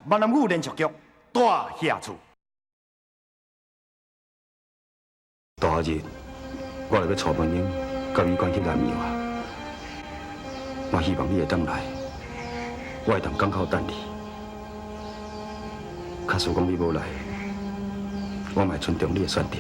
闽南语连续剧《大侠厝》。大后日，我就欲带文英佮美娟去南洋啊！我希望你会当来，我会当港口等你。假使讲你无来，我嘛会尊重你的选择。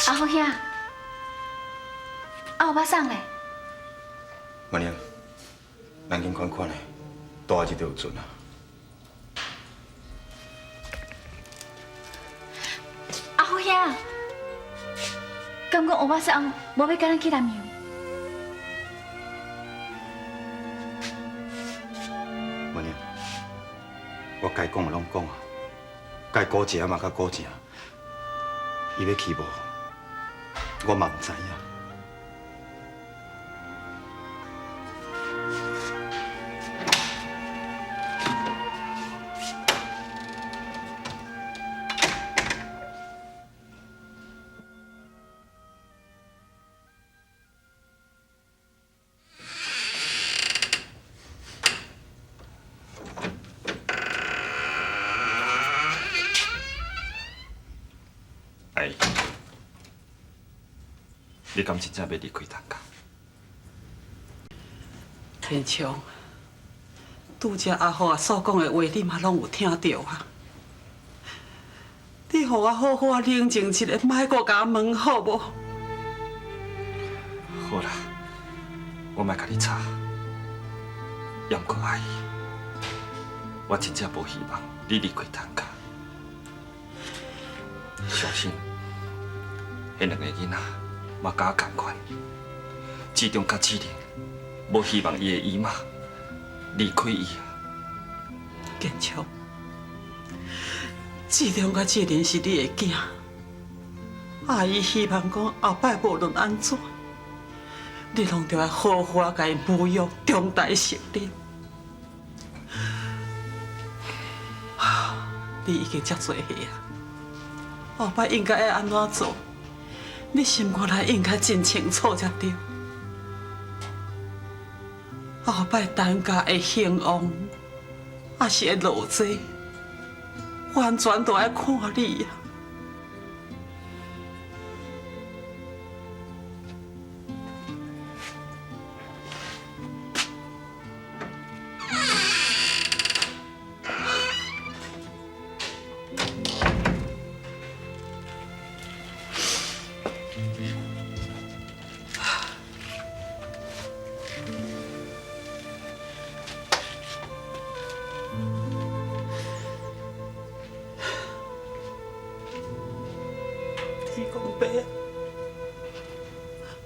阿福兄，啊欧巴桑咧？文英，咱紧款款的，大后日就有船啊。阿福兄，敢讲欧巴桑无欲佮咱去南洋？文英，我该讲的拢讲啊，该顾一下嘛，较顾一下。伊欲去无？我嘛毋知影。哎，你敢真正欲离开陈家？天强，拄才阿虎啊所讲的话，你嘛拢有听著啊？你予我好好啊冷静一下，莫阁共我问好无？好啦，我莫共你吵。也毋过阿姨，我真正无希望你离开陈家。相信彼两个囡仔嘛佮我仝款，志中佮志玲无希望伊的姨妈离开伊啊。坚强，志中佮志玲是你的囝，阿姨希望讲后摆无论按怎，你拢著爱好好啊，共𪜶抚育，长大成人。你已经遮济岁啊，后摆应该爱按怎做，你心肝内应该真清楚才对。后摆陈家会兴旺，抑是会落济，完全都爱看你啊！天公伯，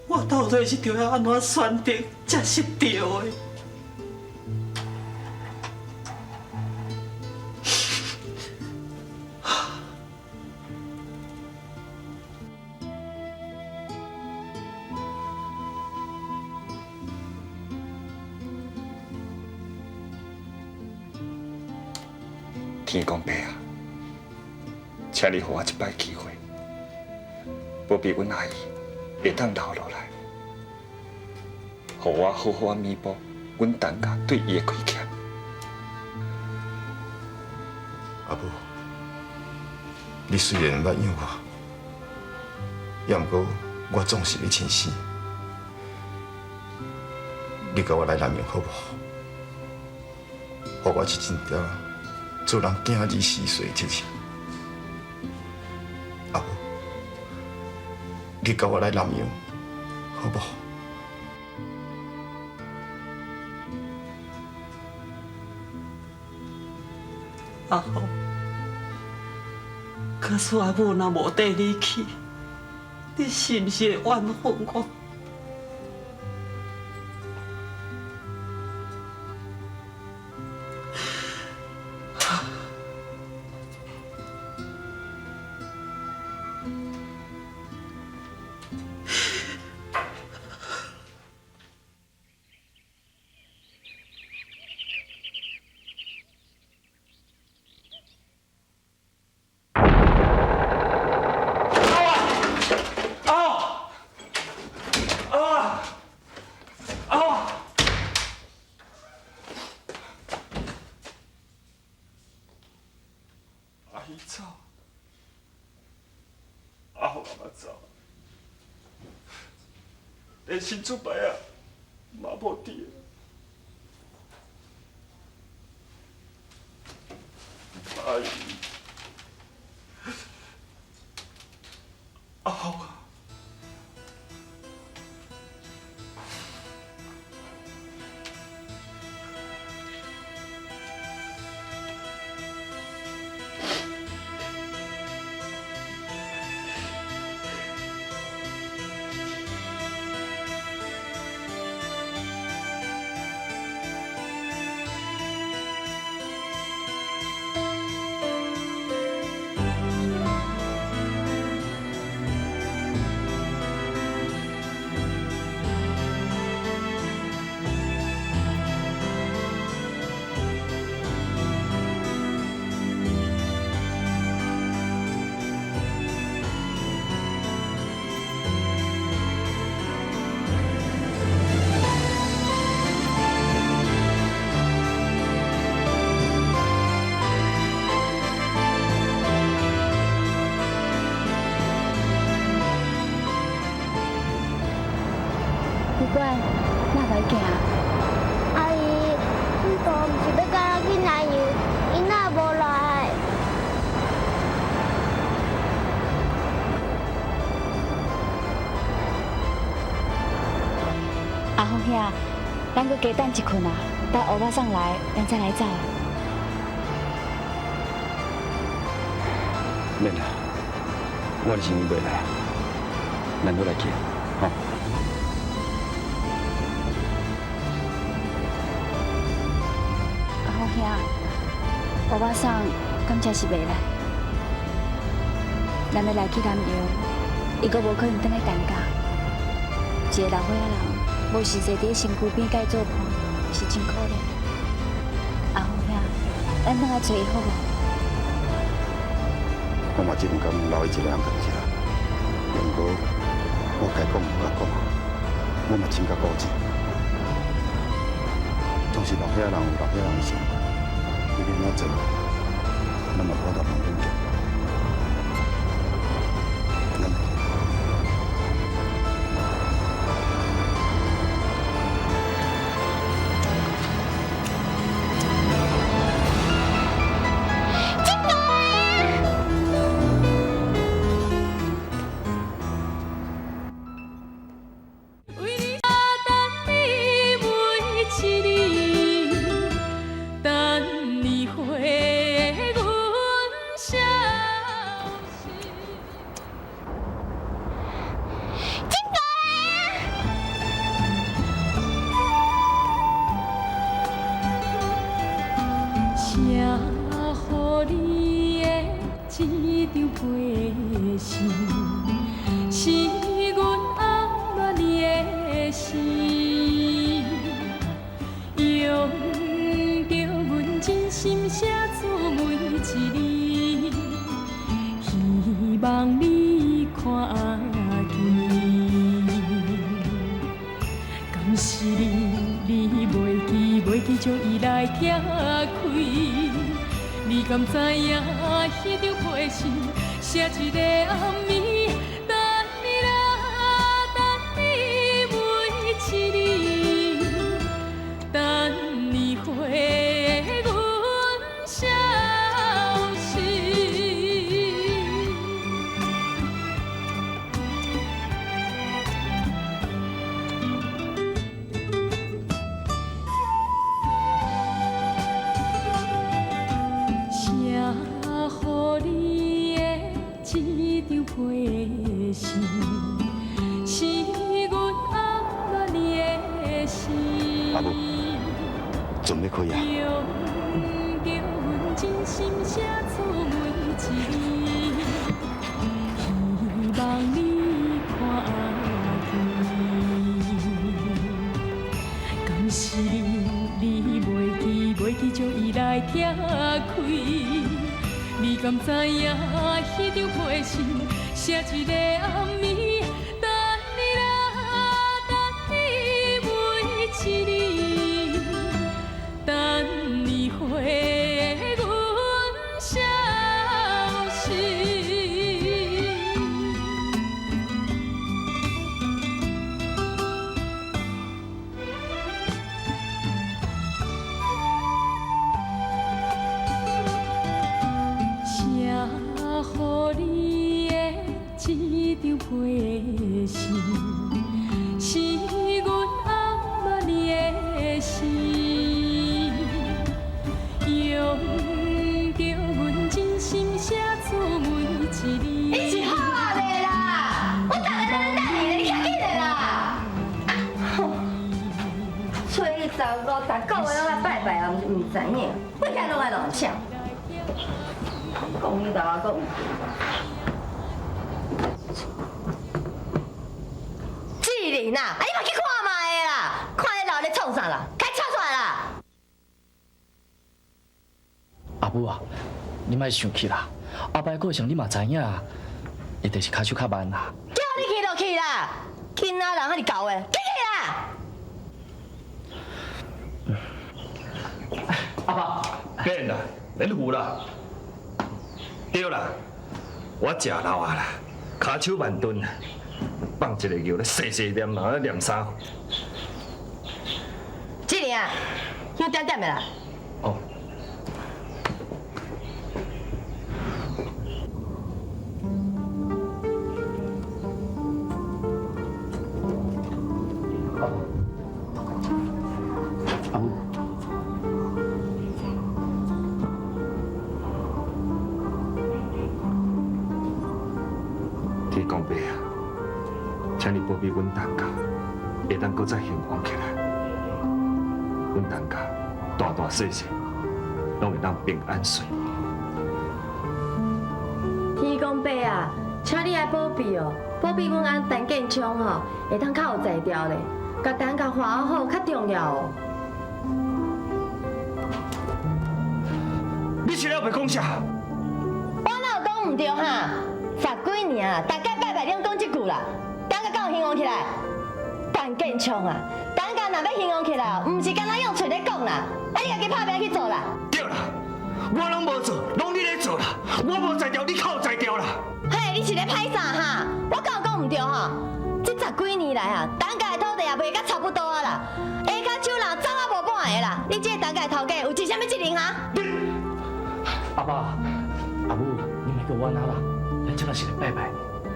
我到底是著爱按怎选择才是对的？天公伯啊，请你予我一摆机会，保庇阮阿姨会当留落来，予我好好仔弥补阮陈家对伊的亏欠。阿母，你虽然毋捌养我，也毋过我总是你亲生。你共我来南洋好无？予我一阵仔做人囝儿时岁佚佗。阿母，你共我来南洋，好無？阿福，假使阿母若無綴你去，你是毋是會怨恨我？阿姨走，阿福阿妈走，连新竹牌仔嘛无伫。阿姨，阿福。不管，哪袂行？阿姨，阮婆毋是欲佮咱去南洋，伊哪无来？阿福兄，咱阁加等一困啊，等欧巴桑来，咱再来走。免啦，我的生意袂来，咱好来去，吼。阿福兄，欧巴桑敢真是袂来？咱欲来去南洋，伊阁无可能转来担架。一个老岁仔人，無實際佇身軀邊佮伊做伴，是真可憐。阿福兄，咱轉來揣伊好無？我嘛真毋甘留伊一个人佇遮，毋過我該講無甲講，我嘛真較顧忌。總是老歲仔人有老歲仔人的生活，伊欲按怎做，咱嘛無法度幫勉強。咱來去。為你等你每一年，等你回阮消息。写予你的这张批信，是阮暗恋你的心，用著阮真心写出每一字，希望你看見。敢是你，你袂記，袂記將伊來拆開？你敢知影，彼張批信寫一个暗暝，等你啦，等你每一年，等你回阮消息。阿母，准备开啊！用着阮真心写出每一字，希望你看见。敢是你，你袂记，袂记将伊来拆开？你敢知影？彼张批信写一个暗暝，等你啦，等你每一日，等你回阮消息。写予你的这张批信，是阮暗捌你的心，用着阮真心写出每一字。你是好啊袂啦？我逐个拢咧等你咧，你较紧的啦！哼，初一十五，逐个月拢来拜拜啊，毋是毋知影，为啥拢爱乱抢？讲你老阿讲。志玲啊，啊你嘛去看覓啦，看你老咧创啥啦？该吵出来啦！阿母啊，你莫生气啦，后摆过程你嘛知影，伊就是跤手較慢啦。叫你去就去啦，囡仔人遐尔厚的，去去啦！阿爸，免啦，免扶啦。对啦，我食老啊啦，跤手慢钝，放一个尿咧，细细念嘛，咧念啥？志玲啊，香点点的啦。哦。阿母，天公伯啊，请你保庇阮陈家，会当阁再兴旺起来。阮陈家大大细细，拢会当平安顺。天公伯啊，请你来保庇哦，保庇阮翁陈建昌吼，会当较有才调咧，共陈家华好较重要哦。你是咧白讲啥？我哪有讲毋对哈？十几年啊，逐家拜拜拢讲这句啦，陈家敢有兴旺起来？陈建昌啊，陈家若欲兴旺起来，毋是干焦用喙咧讲啦，啊你家己拍拼去做啦。对啦，我拢无做，拢你咧做啦。我无才调，你较有才调啦。嘿，你是咧歹啥哈？我敢有讲毋对吼？这十几年来啊，陈家的土地也卖甲差不多啊啦，下跤手人走啊无半个啦。你这个陈家的头家有尽啥物责任哈？阿爸，阿母，你莫阁冤啊啦，咱这嘛是来拜拜。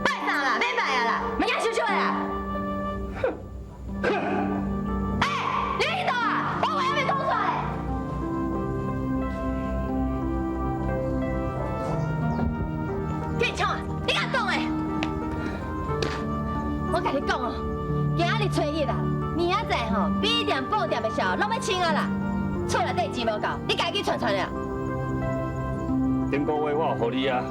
拜啥啦？免拜啊啦，物件收收的啦。哼！哎，你去倒啊？我话还袂讲煞咧。建昌啊，你敢讲的？我共你讲哦，今仔日初一啦，明仔载吼，米店、布店的痟拢欲清啊啦。厝内底钱无够，你家己存存啦。顶个月我有予你啊。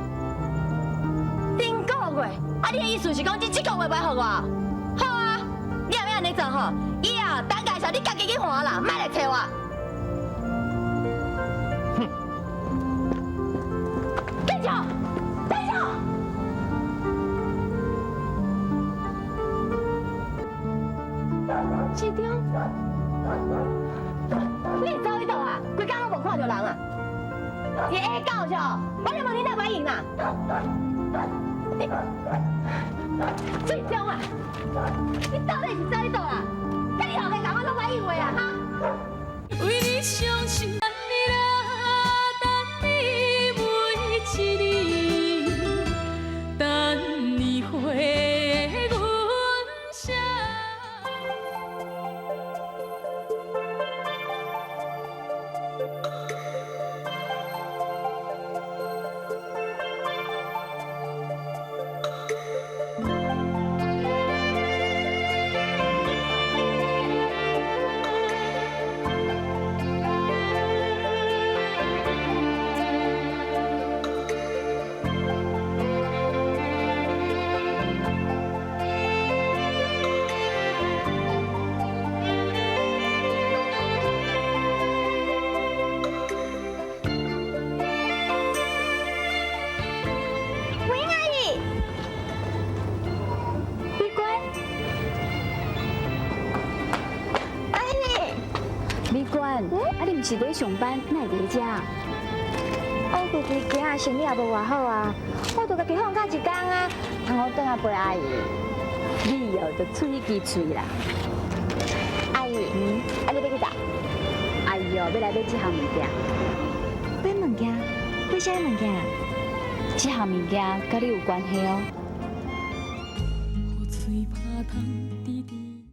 顶个月？啊，你的意思是讲这这个月袂予我？好啊，你若欲按呢做吼，以后等价时你家己去还啦，莫来揣我。哼！建昌，建昌！市长，你是走去佗啊？规工拢无看著人啊！是下狗是？我咧问你哪会应啦？你，市长啊，你到底是走去佗啦？甲你后家共我拢袂应话啊？哈！为你伤心，等你啦，等你每一日，等你回阮声。志毋是佇上班，哪會佇遮？我家己囝仔生理也無偌好啊，我就家己放假一工啊，通好轉來陪阿姨。你哦，就喙支喙啦。阿姨，啊你欲去佗？阿姨哦，欲來買這項物件。買物件？買啥物件？這項物件佮你有關係哦。予喙拍湯。